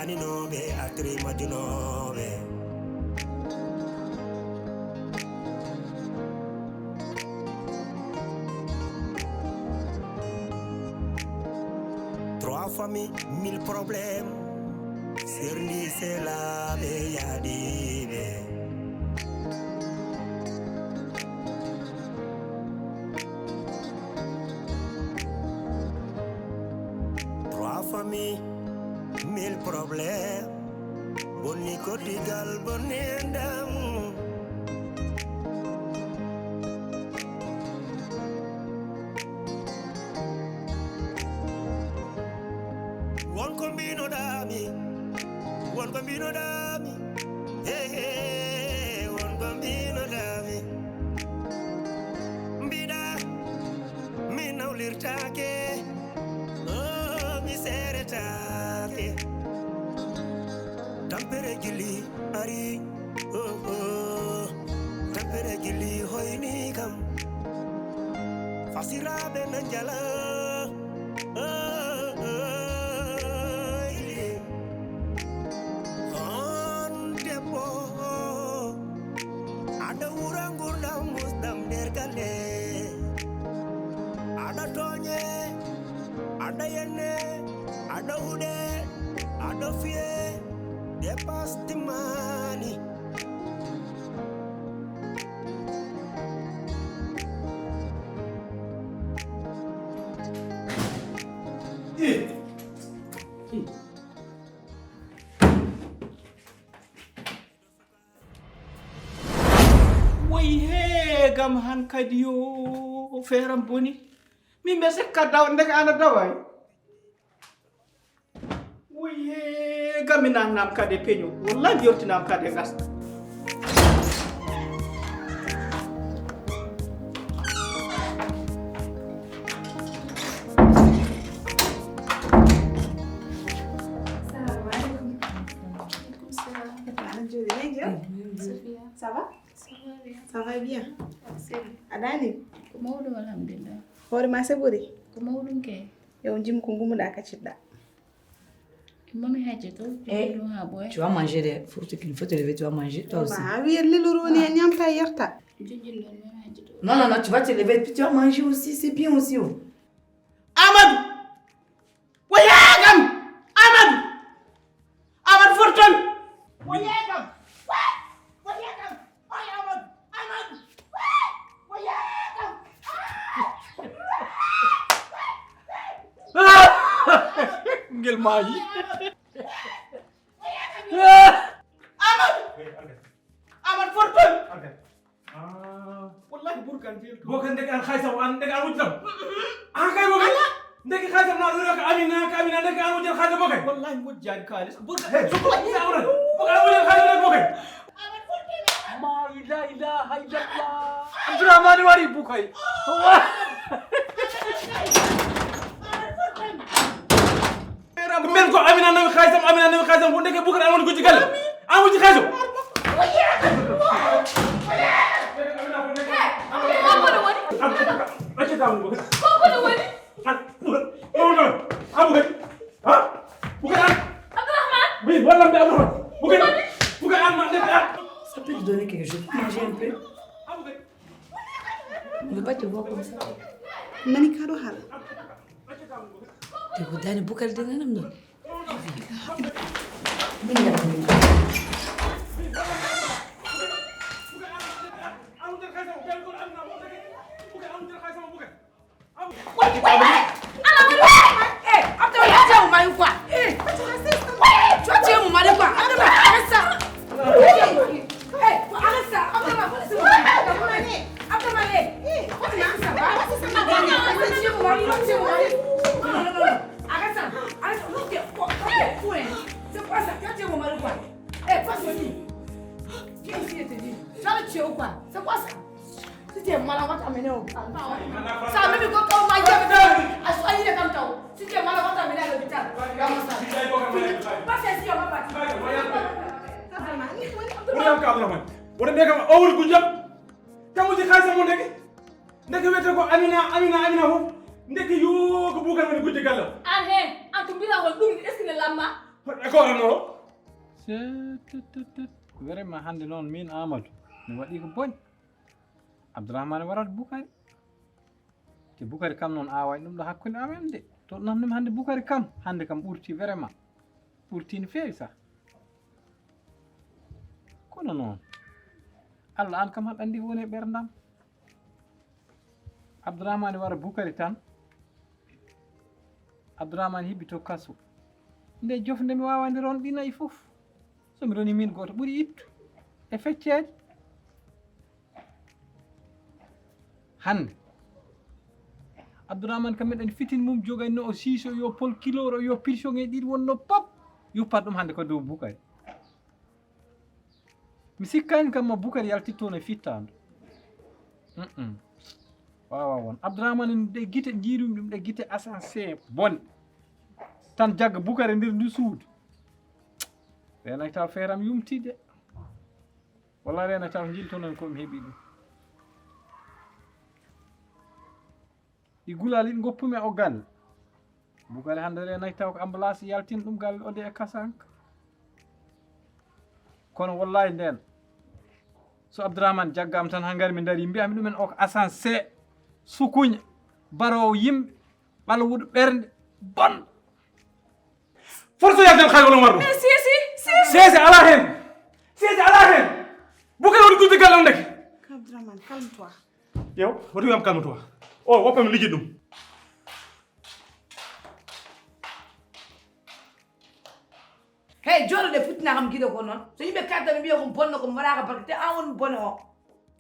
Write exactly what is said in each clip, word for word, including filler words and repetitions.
Ninooɓe atri majunooɓe. Trois familles, mille problèmes. Serndi selaaɓe yaadiiɓe. Trois familles, mille problèmes. Bonni koddigal, bonni enɗam. Won ko mbinoɗaami, won ko mbinoɗaami. Hey, hey, won ko mbinoɗaami. Mbiɗa mi nawlirtaake, oh, mi seeretaake. Tampere jilli ari, oh, oh. Tampere jilli hoyni kam. Fasiraaɓe na njala, oh, oh, oh. On debbo, aɗa wura ngurdam musɗam nder galle. Aɗa tooñe, aɗa yenne, aɗa huɗe, aɗa fiye, dépasse timmaani. Woy hee gam hankadi yo feeram boni. Min mbe sekka daw ndeke ana daway. Woy hee gam mi nannam kadi e peño. Wallahi mi yottinam kadi e gasa. Salamu aleykum. Aleykum salam. Aɗa jooɗi, na jam? Sophia. Ça va? Ça va bien. Ça va bien. Seydi. Aɗa ni? Ko mawɗum, alhamdulillah. Hoore ma se ɓuri? Ko mawɗum kay. Yo jim ko ngumuɗa ka ciɗɗa. Mami hajji to. Eh, ɗum ha ɓooya. Tu vas manger des fruits qu'il faut te lever, tu vas manger toi aussi. Bah, oui, liluru woni e ñamta e yerta. Jojjin ɗon, mami hajji to. Non, non, non, tu vas te lever, puis tu vas manger aussi, c'est bien aussi, oh. Amadou! Woyagam! Amadou! Amadou Forton! Woyagam! Woyagam! Oy, Amadou! Amadou! Woyagam! Ngel maayi. Amadou! Amadou Forton! Ah. Wallahi Burkan weltu. Bokan ndeke an xaysam, an ndeke an wujjam. Ah, kay Bokan. Ndeke xaysam na ɗum ka Amina, ka Amina ndeke an wujjam xaysam Bokan. Wallahi wujjani kalis. Burkan. Hey, so ko ni awran. Bokan wujjam xaysam Bokan. Ma la ilaha illallah. Abdourahmane wari Bukay. Men ko Amina nawi xaysam, Amina nawi xaysam, ko ndeke Bukar an woni gujji galle. An wujji xaysam. Abdourahmane. Oui, voilà, mais Abdourahmane. Bukar, Bukar an ma ndeke an. Ça peut te donner quelque chose. Manger un peu. On ne veut pas te voir comme ça. Nani ka ɗo haala? Te ko dani Bukar de nanam ɗon. Min nana min. Wait, wait, wait. Ala wait, wait. Eh, Abdoulaye, tu as tué mon mari ou quoi? Eh, tu as tué mon mari ou quoi? Abdoulaye, arrête ça. Eh, arrête ça. Abdoulaye, arrête ça. Abdoulaye, eh, arrête ça. Tu as tué mon mari, tu as tué mon mari. Non, non, non, non. Arrête ça. Arrête ça. Non, t'es fou, t'es fou, hein. C'est quoi ça? Tu as tué mon mari ou quoi? Eh, passe au lit. Viens ici, je te dis. Tu vas le tuer ou quoi? C'est quoi ça? Si tu es malade, on va t'amener au calme. Ça, même quand on va y aller, à soigner les femmes, tao. Si tu es malade, on va t'amener à l'hôpital. Regarde ça. Pas ici, on va partir. Wona kam Abdourahmane. Wona mbiya kam o woni gujjam. Kam woni xaalisam mo ndeke. Ndeke wiyete ko Amina, Amina, Amina fof. Ndeke yo ko Bukar woni gujjo galle o. An he, an ko mbiɗa hol ɗum, est-ce que ne lamma? Hoɗɓe koorano o. Seetetetet. Vraiment hannde noon min Amadou mi waɗi ko boni. Abdourahmane warat Bukari. Te Bukari kam noon aawani ɗum ɗo hakkunde amen de. To nanndum hannde Bukari kam hannde kam ɓurti vraiment. Ɓurti no feewi sah. Kono noon Allah aan kam haɗa anndi ko woni e ɓerndam. Abdourahmane wara Bukari tan. Abdourahmane hiɓɓi to kaso. Nde jofnde mi waawande ronɗi nayi fof. So mi roni min gooto ɓuri ittu e fecceede. Hannde Abdourahmane kam meɗen fitin mum jogani no o siiso yo pol kiloro yo pirsion e ɗiɗi wonno pop. Yuppat ɗum hannde ko dow Bukari. Mi sikkaani kam ma Bukari yaltitto no fittaandu. Wawa won Abdourahmane ɗe gite jiirumi ɗum ɗe gite asanse bone. Tan jagga Bukari nder ndu suudu. Renata feeram yumtide. Walla renata ko jiltonon ko mi heɓi ɗum. Ɗi gulali ɗi goppumi o galle. Bukali hannde renay taw ko ambulance yaltin ɗum galle o de e kasanka. Kono wallahi nden so Abdourahmane jaggama tan ha ngari mi dari mbiyami ɗumen o ko asanse sukuña barowo yimɓe ɓalawuɗo ɓernde bonɗo. Forso yalten xay wala marɗum. Sesi, sesi. Sesi ala hen. Sesi ala hen. Bukali woni gudde galle on deke. Abdourahmane, calme toi. Yow, woti wiyam calme toi. O woppa mi liji ɗum. Hey, jooɗo ɗe futtina kam giɗo ko noon so yimɓe kadda mi mbiya ko bonno ko mbaɗaka barke te an woni bone o.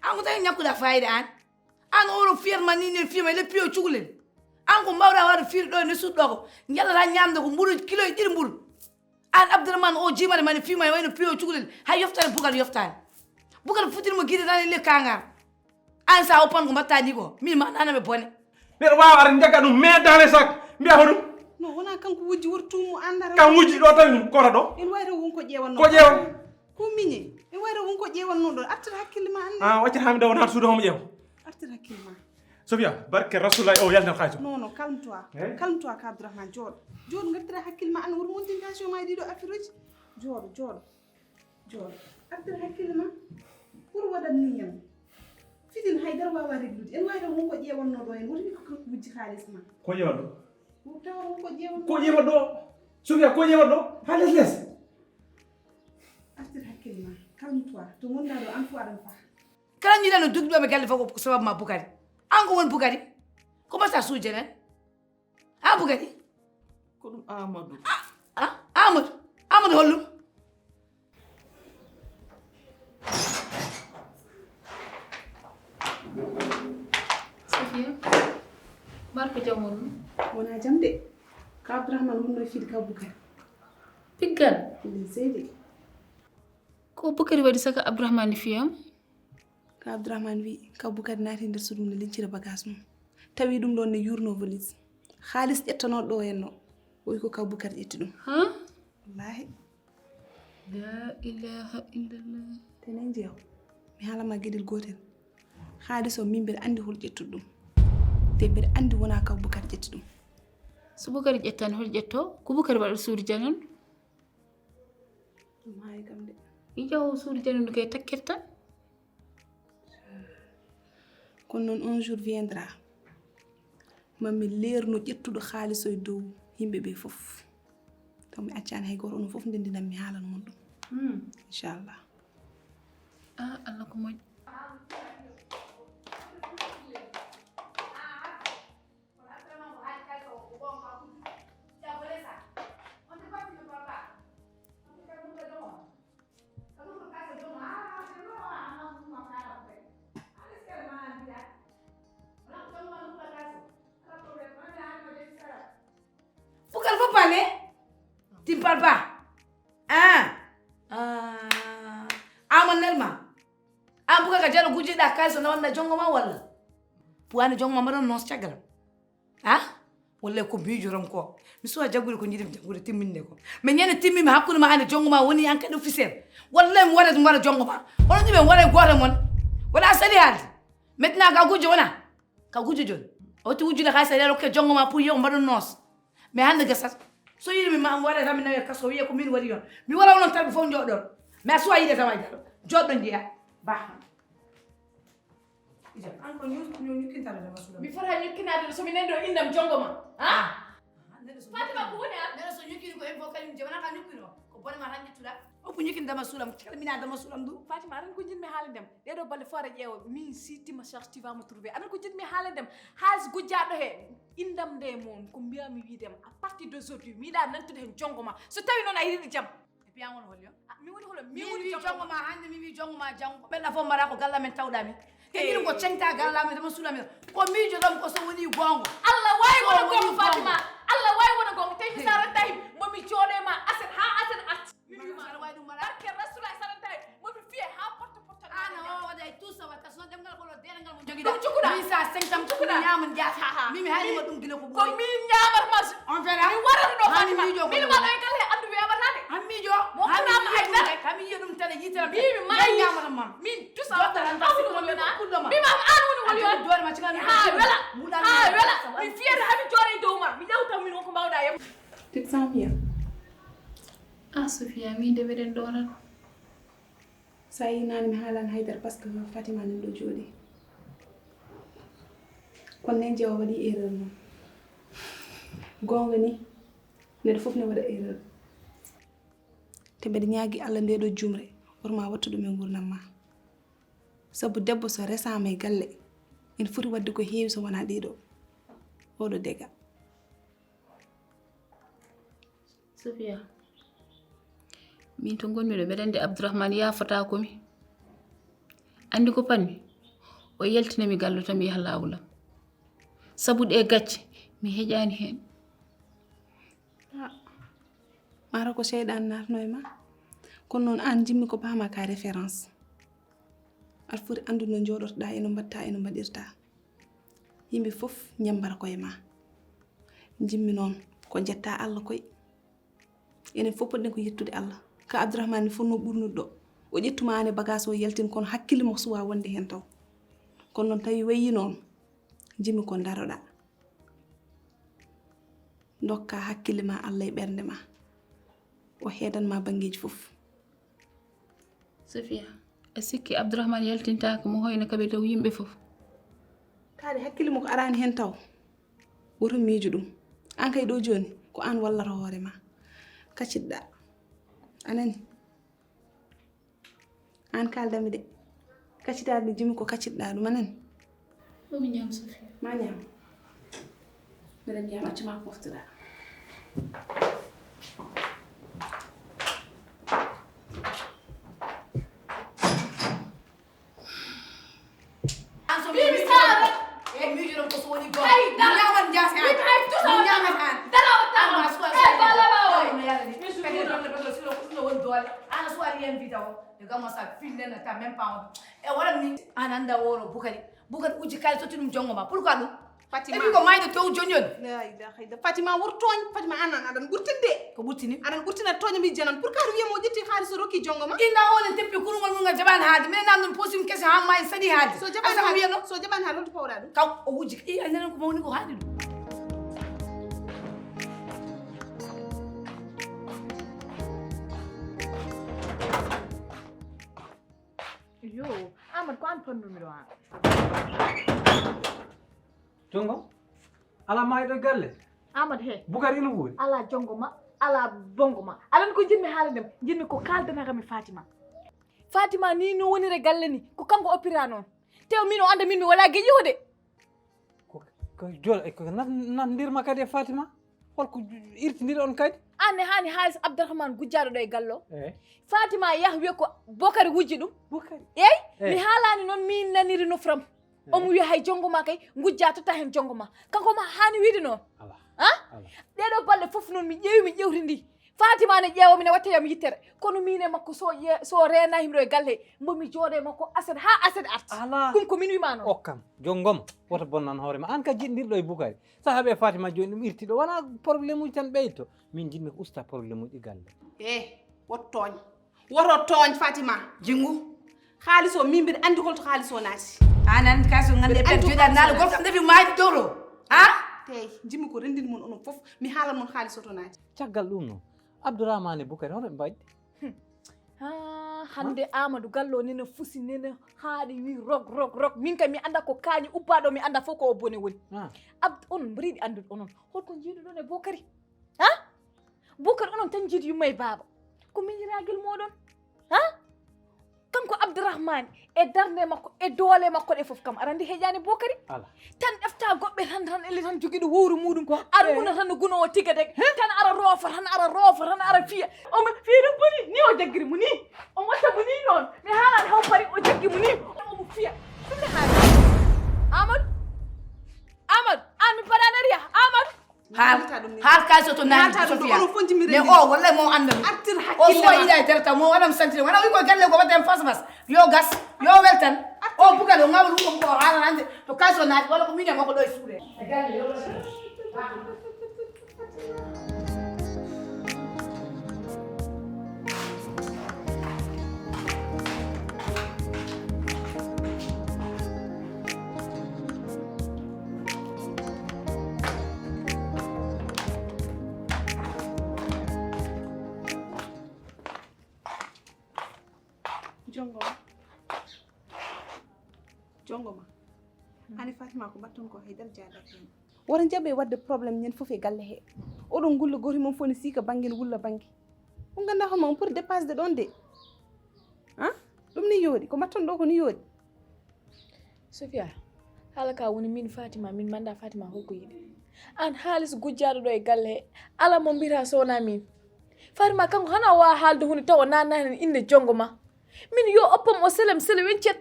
An ko tawi ñakkuɗa fayida an. An oɗo fiyat ma ni nen fiyama ele piyo cukalel. An ko mbawɗa wawde fiyde ɗo e nde suuɗ ɗo ko njallata ñamde ko mburu kilo e ɗiɗi mburu. An Abdourahmane o jimata mane fiyma e wayno piyo cukalel hay yoftani Bukar yoftani. Bukar futini mo giɗe tan ele kangar. An sa oppan ko mbatta ni ko min ma nana ɓe bone. Neɗɗo wawa ara jagga ɗum mais dans les sacs mbiya ko ɗum. No wona kanko wujji wori tumu andara. Kan wujji ɗo tawi ɗum kota ɗo. En wayre won ko ƴewanno. Ko ƴewan. Ko miñe. En wayre won ko ƴewanno ɗo artir hakkille ma ande. Ah waccat ha mi dawa naata suudu homo ƴeewa. Artir hakkille ma. Sofia barke rasulullah o yaltan xaalis. Non non calme toi. Calme toi ka Abdourahmane jooɗo. Jooɗo ngartira hakkille ma an wor montintation ma e ɗiɗo affaire uji. Jooɗo jooɗo. Joor artir hakkille ma pour waɗat ni yam fitin haydara wawa reglude en wayre won ko ƴewanno ɗo en woni ko wujji haalis ma ko ƴewa ɗo tawa won ko ƴewanno ko ƴewa ɗo sofia ko ƴewa ɗo ha les les artir hakkille ma calme toi to gonɗa ɗo an fo aɗan fa kala ñiɗano dugɗo ɓe galle fof ko sababu ma bukari an ko woni bukari ko mbaɗta suujenen Abu kadi. Ko ɗum Amadou. Amadou. Amadou hollum. Safiya. Mbar ko jam wonno? Wona jam de. Ka Abdourahmane wonno e fiide ka Bukari. Piggal? Min seydi. Ko Bukari waɗi saka Abdourahmane fiyam? Ka Abdourahmane wi ka Bukari naati nder suudu mum ne lincira bagage mum. Tawi ɗum ɗon ne yurno valise. Haalis ƴettanooɗo ɗo henno. O wi ko kaw Bukar ƴetti ɗum. Ha? Wallahi. La ilaha illallah. Tenen jeew. Mi haalama geɗel gootel. Haalis o min mbeɗa anndi hol ƴettuɗo ɗum. Te mbeɗa anndi wona kaw Bukar ƴetti ɗum. So Bukar ƴettani hol ƴetto? Ko Bukar waɗa suudu janandu? Ɗum haayi kam de. Yaw suudu janandu kay takkirta. Kono noon un jour viendra mami leerno ƴettuɗo haalis o e dow yimɓe ɓe fof taw mi accaani hay gooto onon fof ndendinam mi haalan mon ɗum hmm. Inchallah ah, allah ko moƴƴo Bukar fof bane timpal ba ah ah ama nelma ah bukar ka jalo gujiɗa kay so nawanna jongo ma walla puwani jongo ma mbaɗon noon so caggal ah wallay ko miijoton ko mi suwa jaggude ko jiɗimi jaggude timminde ko mais ñande timmimi hakkude ma ande jongo ma woni an kadi officiel wallay mi waɗat mi waɗa jongo ma onon ɗiɓe waɗa gooto mon wona sali haalde maintenant ka gujjo wona ka gujjo joni a watti wujjude hay sali a rokke jongo ma pour yew mbaɗon noos mais hande gasat So yiɗi mi ma mi waɗa tan mi nawe kaso wiye ko min waɗi on. Mi wala onon tan ɓe fof jooɗon. Mais a suwa yiɗe tan waɗi tan. Jooɗɗo njiya. Bah. Ija, an ko ñu- ñu- ñukkintata dama suuɗa. Mi fota ñukkinaade so mi nani ɗo innam jongo ma. Ha? Ah, neɗɗo so Fatima, ko woni an? Neɗɗo so ñukkini ko hen fof kañum je wona ka ñukkino. Ko bone ma tan ƴettuɗa. Opo ñukkini dama suuɗam, calmina dama suuɗam du. Fatima, aɗa anndi ko njiɗmi haalande ma. Ɗee ɗoo balɗe fof aɗa ƴeewa. Min si tu me cherches, tu vas me trouver. Aɗa anndi ko njiɗmi haalande ma. Haalis gujjaaɗo he. Innam nde mon, ko mbiyami wiide ma. À partir d'aujourd'hui, mi yiɗa nantude hen jongo ma. So tawi noon a yiɗi jam. E puis an woni holi on? Ah, mi woni holo, mi Min woni wi jongo jongo ma. Ma hannde, mi wi jongo ma janngo. Ɓenɗa fof mara ko galla men tawɗa mi. Te minen ko cengta galla men, dama suuɗa men. Ko miijoɗon ko so woni goonga. Allah wawi So wona woni goonga, Fatima. Goonga. Allah wawi wona goonga. Tawi mi Hey. Sa rentahi, mo mi jooɗe ma aset ha aset arti. Mi wi ma. Aɗa wawi ɗum waɗa? Barke Rasulullah, sa rentahi, mo mi fiye ha porte porte. An o waɗa e tout ça, waɗa so ɗemngal ko ɗo dengal mo jogiɗa. Ɗum jukkuɗa. Min sa cinq ans, ɗum jukkuɗa. Ñaama jaata. Min mi haalima ɗum gila ko Ko ɓooyi. Min ñaamata ma. On verra. Mi warata ɗo Fatima. Min ma ɗo e galle anndu weeɓataade. An miijo. Mo kala ma ay dara. Kam yiya ɗum tan e yitere. Min ma ñaamata ma. Min tusa. Jota tan parce que mo mi ko kullo ma. Min ma an woni woni. Doore ma cigal. Ha wela. Ha wela. Mi fiyata ha mi joore e dow ma. Mi ƴewta min won ko mbawɗa yam. Tip Samia. Ah, Sofia, min de mbeɗen ɗo tan. Sa yi naane mi haalani haydara parce que Fatima nan ɗo jooɗi. Kono nen jeewa waɗi erreur mum. Goonga ni, neɗɗo fof ne waɗa erreur. Te mbeɗa ñaagi Allah nde ɗo jumre, worma wattu ɗum e ngurnam ma. Sabu debbo so resama e galle, ene foti waɗde ko heewi so wona ɗiɗo. Oɗo dega. Sofia, min to ngonmi ɗo, mbeɗa anndi Abdourahmane yaafotaako mi. Anndi ko panmi? O yaltina mi gallo tan mi yaha laawol am. Sabu ɗe gacce, mi heƴaani heen. Ah, mara ko seyɗan naatno e ma. Kono noon aan njimmi ko paama ka référence. Aɗa foti anndude no njooɗotoɗaa e no mbaɗta e no mbaɗirta. Yimɓe fof ñammbara koye ma. Njimmi noon ko njetta Allah koy. Enen fof poɗɗen ko yettude Allah. Ka Abdourahmane ne fotnoo ɓurnude ɗo. O ƴettuma aan e bagage o yaltin kono hakkille mo suwa wonde heen taw. Kono noon tawi wayi noon, njimmi ko ndaroɗaa. Ndokka hakkille ma Allah e ɓernde ma. O heedan ma banngeeji fof. Sofia, a sikki Abdourahmane yaltintaako mo hoyno kaɓe dow yimɓe fof? Kaari hakkille mo ko araani heen taw. Woto miijo ɗum. Aan kay ɗo jooni, ko aan wallata hoore ma. Kaccitɗaa. A nani? Aan kaaldanmi de. Kaccitaade jimi ko kaccitɗaa ɗum, a nani? Ɗum ñaam, Sofia. Ma ñaam. Mbeɗa ñaam, accu ma poftoɗaa. An so mi Bibi Sara. E miijo ɗon ko so woni goonga. Hay dara. Mi ñaaman jaasi an. Bibi hay tusa. Mi ñaaman an. Dara o tan. An ma suwa. E balla ba o. An no yalla ni. Kadi ɗon ɗon ɗon silo ko ɗum woni doole. An suwa rien vidéo. De gamma sa fille na ta même pas. E wala mi an anda woro Bukari. Bukari uji kali sotti ɗum jongo ma. Pourquoi ɗum? Fatima. Et puis ko mayde to joni joni. La ilaha illa. Fatima wor tooñ. Fatima an an aɗan ɓurtinde. Ko ɓurtini? Aɗan ɓurtina tooña mi janan. Pour que aɗa wiya mo ƴetti haalis o rokki jongo ma? Inna o ne teppi kurungol mum ngal jaɓani haalde. Minen nan ɗum posim kese ha ma en saɗi haalde. So jaɓani haalde, so jaɓani haalde holto pawɗa ɗum? Kaw o wuji i a nanan ko mawni ko haali ɗum. Yo, Amadou, ko an pannumiɗo an. Jongo? Ala mayɗo e galle? Amadou, he. Bukari ina wuuri? Ala jongo ma, ala bongo ma. Alan ko jinmi haalande ma, jinmi ko kaaldanaka mi Fatima. Fatima ni no wonire galle ni, ko kanko oppira noon. Tew min o anda min mi wala geƴi hode. Ko, ko jol-, ko nan-, nandirma kadi e Fatima? Holko irtindir on kadi? An ne hani haalis Abdourahmane gujjaɗo ɗo e gallo. Eh. Fatima yah wiya ko Bokari wujji ɗum. Bokari? Eyi, eh, mi haalani noon min naniri nofram. Eh. Omo wiya hay jongo ma kay gujja totta hen jongo ma. Kanko ma hani wiide noon. Ala. Ha? Ala. Ɗeɗo balɗe fof noon mi ƴeewi mi ƴewti ndi. Fatima ne ƴeewa mi ne watta yam yittere. Kono min e makko so ƴe-, so reena himɗo e galle mbo mi jooɗe makko aset ha aset arti. Ala. Ɗum ko min wima noon. Okkam, jongom, woto bonnan hoore ma. An ka jiɗndirɗo e Bukari. Sahaɓe Fatima joni ɗum irti ɗo. Wona problème uji tan ɓeyto. Min jiɗmi ko usta problème uji galle. Eh, woto tooñ. Woto tooñ Fatima. Jingu. Haalis o min mbiɗa andi holto haalis o naati. An andi kaalis o ngande pen joɗa naalo goto ndefi maayde dowro. Ha? Tey, njimmi ko renndini mon onon fof, mi haalan mon haalis oto naati. Caggal ɗum noon, Abdourahmane e Boukari, hono ɓe mbaɗi? Ha, hannde Amadou Gallo nena fusi, nena haaɗi, wi rok, rok, rok. Min kay mi annda ko kaañi ubbaaɗo, mi annda fof ko o bone woni. Ah. Abd-, on mbaɗi yiɗi anndude onon. Holko njiiduɗon e Boukari? Ha? Boukari onon tan njiidi yumma e baaba. Ko miñiraagel mooɗon? Ha? Kanko Abdourahmane, e darnde makko, e doole makko ɗe fof kam, aɗa anndi heƴaani Boukari? Ala. Tan ɗefta goɗɓe tan, tan elle tan jogiiɗo wowru muɗum. Ko? Aɗa wuna tan no gunoowo tiga deg. He? Tan aɗa roofa, tan aɗa roofa, tan aɗa fiya. Omo fiya ɗum boni, ni o jaggiri mo ni. O motta mo ni noon. Mi haalaani haw pari, o jaggi mo ni. Omo fiya. Ɗum ne haali. Amadou? Amadou, aan mi mbaɗaani riya. Amadou? Haal, haal kay so to nani Sofiya. Mais o wallahi mo annda. Artir hakkille. O so yiɗa e dara taw mo waɗam santire. Wala wi ko galle ko waɗan fas fas. Yo gas, yo weltan. O bugal o ngawul ko ko haala nande. To kay so naati wala ko miña makko ɗo e suuɗe. Jongo ma. Jongo ma. Ani Fatima ko mbaɗton ko haydara jaadaki hen. Wota njaɓe waɗde problème ñande fof e galle he. Oɗon ngulla gooto mon fof ne siika bannge ne wulla bannge. On nganndaa hono on poti dépassé ɗon de. Han? Ɗum ni yooɗi. Ko mbaɗton ɗo ko ni yooɗi. Sofiya, haala ka woni min Fatima, min manda Fatima holko yiɗi. An haalis gujjaaɗo ɗo e galle he, ala mo mbiyata so wonaa min. Fatima kanko hana waawa haalde hunde taw o naatna heen innde jongo ma. Min yo oppam o selem sele wencet.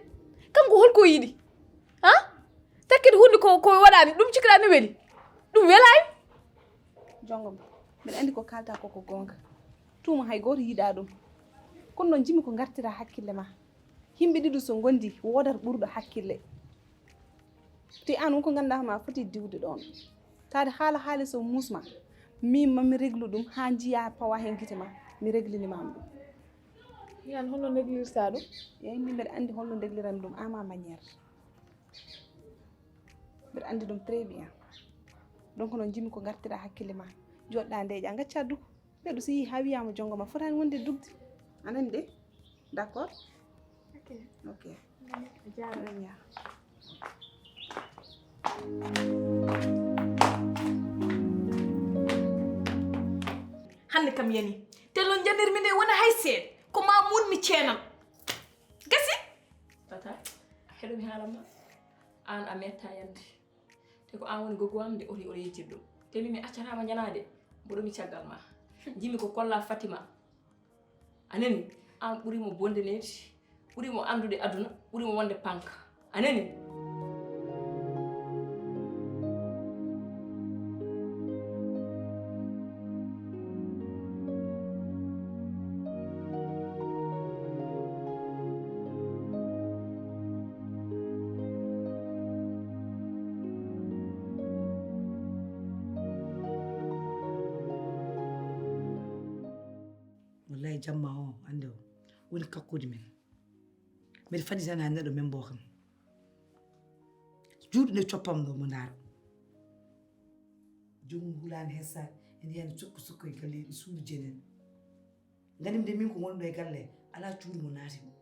Kanko holko yiɗi? Ha? Takkit hunde ko, ko waɗaani, ɗum cikkaɗaa ne weli? Ɗum welaani? Jongo ma, mbiɗa anndi ko kaalta ko ko goonga. Tuuma hay gooto yiɗaa ɗum. Kono noon njiɗmi ko ngartiraa hakkille ma. Yimɓe ɗiɗo so ngondi, woodat ɓurɗo hakkille. Te aan won ko ngannduɗaa ma foti diwde ɗoon. Taade haala haalis o muus ma. Min ma mi réglu ɗum haa njiyaa pawa heen gite ma. Mi réglini ma ɗum. Yan holno réglirta ɗum? Eey, min mbeɗa anndi holno régliran ɗum à ma manière. Mbeɗa anndi ɗum très bien. Donc noon njiɗmi ko ngartiraa hakkille ma. Jooɗɗaa ndeeƴaa, ngaccaa duko. Neɗɗo so yii haa wiyaama jongo ma, fotaani wonde dugde. A nani de? D'accord? Ok. Ok. A jaaraama. Hannde kam yani. Te no njanirmi nde wona hay seeɗa. Ko ma mun mi ceenal. Gasi? Tata, a heɗo mi haala ma. Aan a metta yande. Te ko aan woni goggo am nde oti oɗo yejjir ɗum. Te min mi accataama ñanaade, mboɗo mi caggal ma. Jimi ko kolla Fatima. A nani? Aan ɓuri mo bonde needi, ɓuri mo anndude aduna, ɓuri mo wonde panka. A nani? Wallahi jamma o annde o woni kakkude min. Mbeɗa faɗi tan haa neɗɗo men mbo kam. Juuɗe ɗe coppam ɗo mo ndaara. Joomum hulaani hessa ene yani sukko sukko e galle ɗi suudu jenen. Ngadim de min ko wonɗo e galle ala cuuɗi mo naati mo.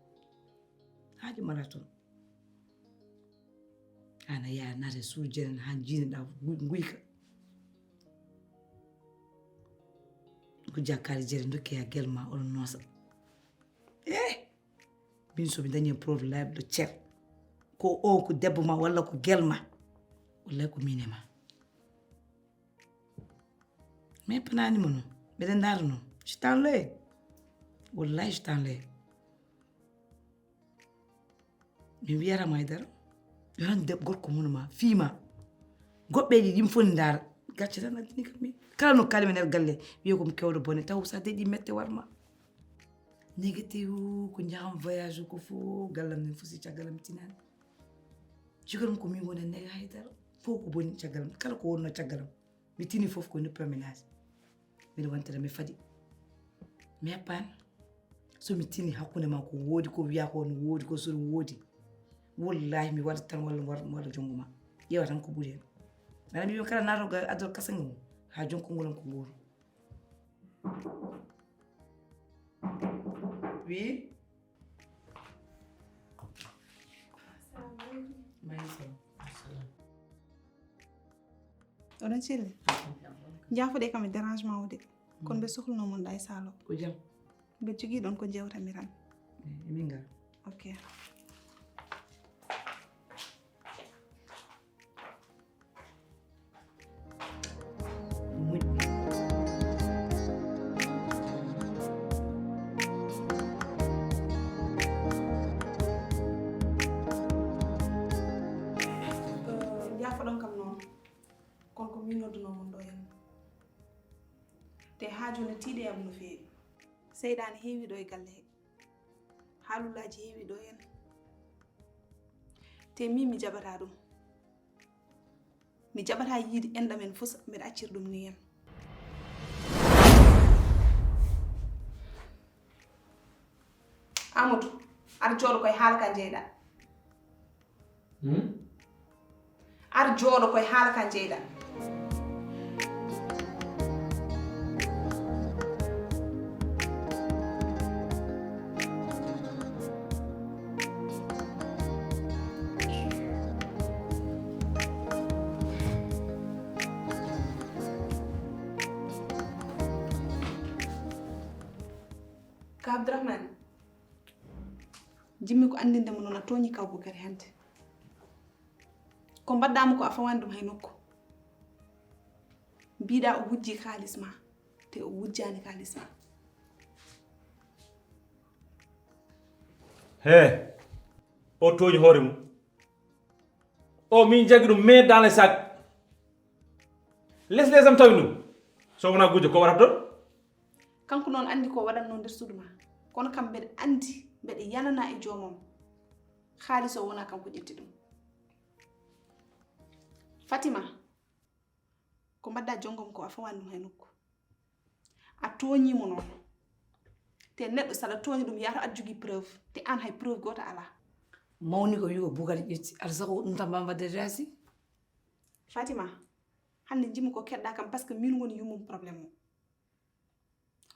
Haaji mala toon. Ana yaa naata suudu jenen haa jiineɗa nguyka. Ko jakkaade jere dokke yaa gel ma oɗon noosa. Eh! Min so mi dañi problème ɗo cer. Ko o ko debbo ma walla ko gel ma. Wallay ko min e ma. Mais panani mo no. Mbeɗa ndaara no. Je t'enlève. Wallay je t'enlève. Mi wiyata ma e dara. Yo tan deb gorko mun ma. Fii ma. Goɓɓe ɗi ɗim fof ne ndaara. Gacce tan addini kam min. Kala no kalmi nder galle. Wiye ko mi kewɗo bone. Taw sa deɗi mette war ma. Négatif ko njaham voyage ko fof gallam nen fof si caggalam tinani. Cigarum ko min woni nega haydara. Fof ko boni caggalam. Kala ko wonno caggalam. Mi tini fof ko noppi am mi naati. Mbiɗa wontere mi faɗi. Mi heppaani. So mi tini hakkunde ma ko woodi ko wiya ko no woodi ko so no woodi. Wallahi mi waɗat tan walla mi waɗa mi waɗa junngo ma. Ƴeewa tan ko ɓuri hen. Mbeɗa mbiimi kala naatooɗo ga addoto kasange mum, haa jonkol ngol am ko gooto. Oui. Maaleykum salaam. Oɗon celli? Jaafoɗe kam e dérangement o de. Kono mbe sohluno mon ɗa e saalo. Ko jam? Mbe jogii ɗon ko jewtanmi tan. Eh, emin ngar. Ok. Moƴƴi. Eh, jaafoɗon kam noon. Kono ko min nodduno mon ɗo henna. Te haaju ne tiiɗi e am no feewi. Seyɗaane heewi ɗo e galle he. Haalullaaji heewi ɗo henna. Te min mi jaɓata ɗum. Mi jaɓata yiide enɗam en fusa, mbeɗa accir ɗum ni en. Amadou, ar jooɗo koye haala ka jeyɗa. Hmm? Ar jooɗo koye haala ka jeyɗa. Ka Abdourahmane, jimmi ko anndinde mo noon a tooñi kaw Bukari hannde. Ko mbaɗɗaa mo ko a fawaani ɗum hay nokku. Mbiɗa o wujji kaalis ma, te o wujjaani kaalis ma. He, o tooñi hoore mum. O min jaggi ɗum, mais dans les sacs. Les les am tawi ɗum. So wonaa gujjo, ko waɗata ɗon? Kanko noon anndi ko waɗatnoo nder suudu ma. Kono kam mbeɗa anndi, mbeɗa yanana e joomam. Kaalis o wonaa kanko ƴetti ɗum. Fatima, ko mbaɗɗa jonngom ko a fawaani ɗum hay nokku. A tooñii mo noon. Te neɗɗo so aɗa tooñi ɗum, yahata aɗa jogii preuve. Te aan hay preuve gooto alaa. Mawni ko wi'i ko Bukari ƴetti. Aɗa saka ko ɗum tan mbaa mbaɗde dasi? Fatima, hannde njimmi ko keɗɗa kam parce que min woni yummum problème o.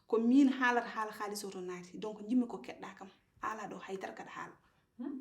Ko min haalata haala kaalis o to naati. Donc njimmi ko keɗɗa kam. Ala ɗo haydara kaɗa haala. Hmm?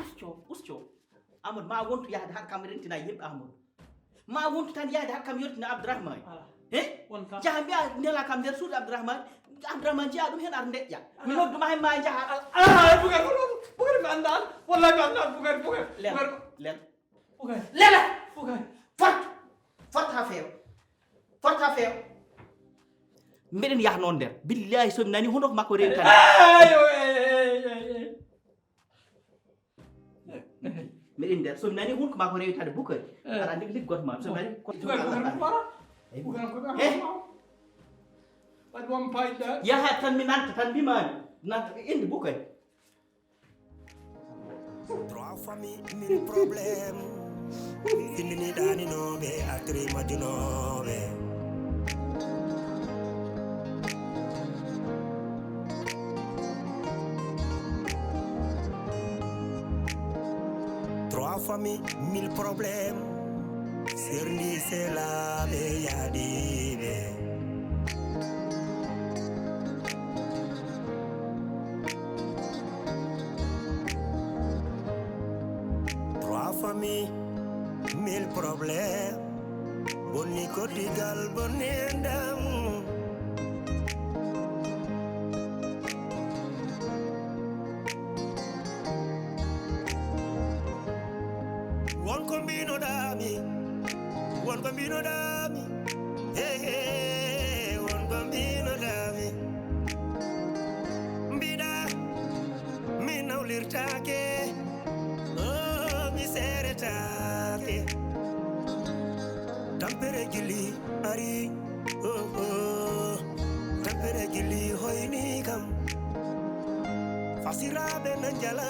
Usto, usto. Amadou, ma wontu yahde haɗa kam rentina yimɓe Amadou. Ma wontu tan yahde haɗa kam yettina Abdourahmane. He? Jaha mbiya nela kam nder suudu Abdourahmane. Abdourahmane jeya ɗum hen ar ndeƴƴa. Mi nodduma hen ma jaha. Ala, ala, Boucar, Boucar, Boucar, mi annda. Wallahi mi annda, Boucar, Boucar. Lela, lela. Boucar. Lela! Boucar. Fot! Fot ha feewa. Fot ha feewa. Mbeɗen yaha noon nder. Billahi so mi nani hunduko makko rewtani. Ayo, ey, ey, ey, ey. Mbeɗen nder. So mi nani hunduko makko rewtani Boucar. Aɗa andi liggoto ma. So mi nani ko Boucar, Boucar, Boucar. Boucar, Boucar. Eh? Waɗi won payda. Yaha tan mi nanta tan mbimami. Nanta indi Boucar. Trois familles, mille problèmes. Findini ɗaninooɓe, artiri majjunooɓe. Problème, serndi selaaɓe yaaɗiiɓe. Trois familles, mille problèmes. Bonni koddigal, bonni enɗam. Won ko mbinoɗaami, won ko mbinoɗaami. Hey, hey, won ko mbinoɗaami. Mbiɗa, mi nawlirtaake, oh, mi seeretaake. Tampere gilli ari, oh, oh. Tampere gilli hoyni kam. Fasiraaɓe na njala,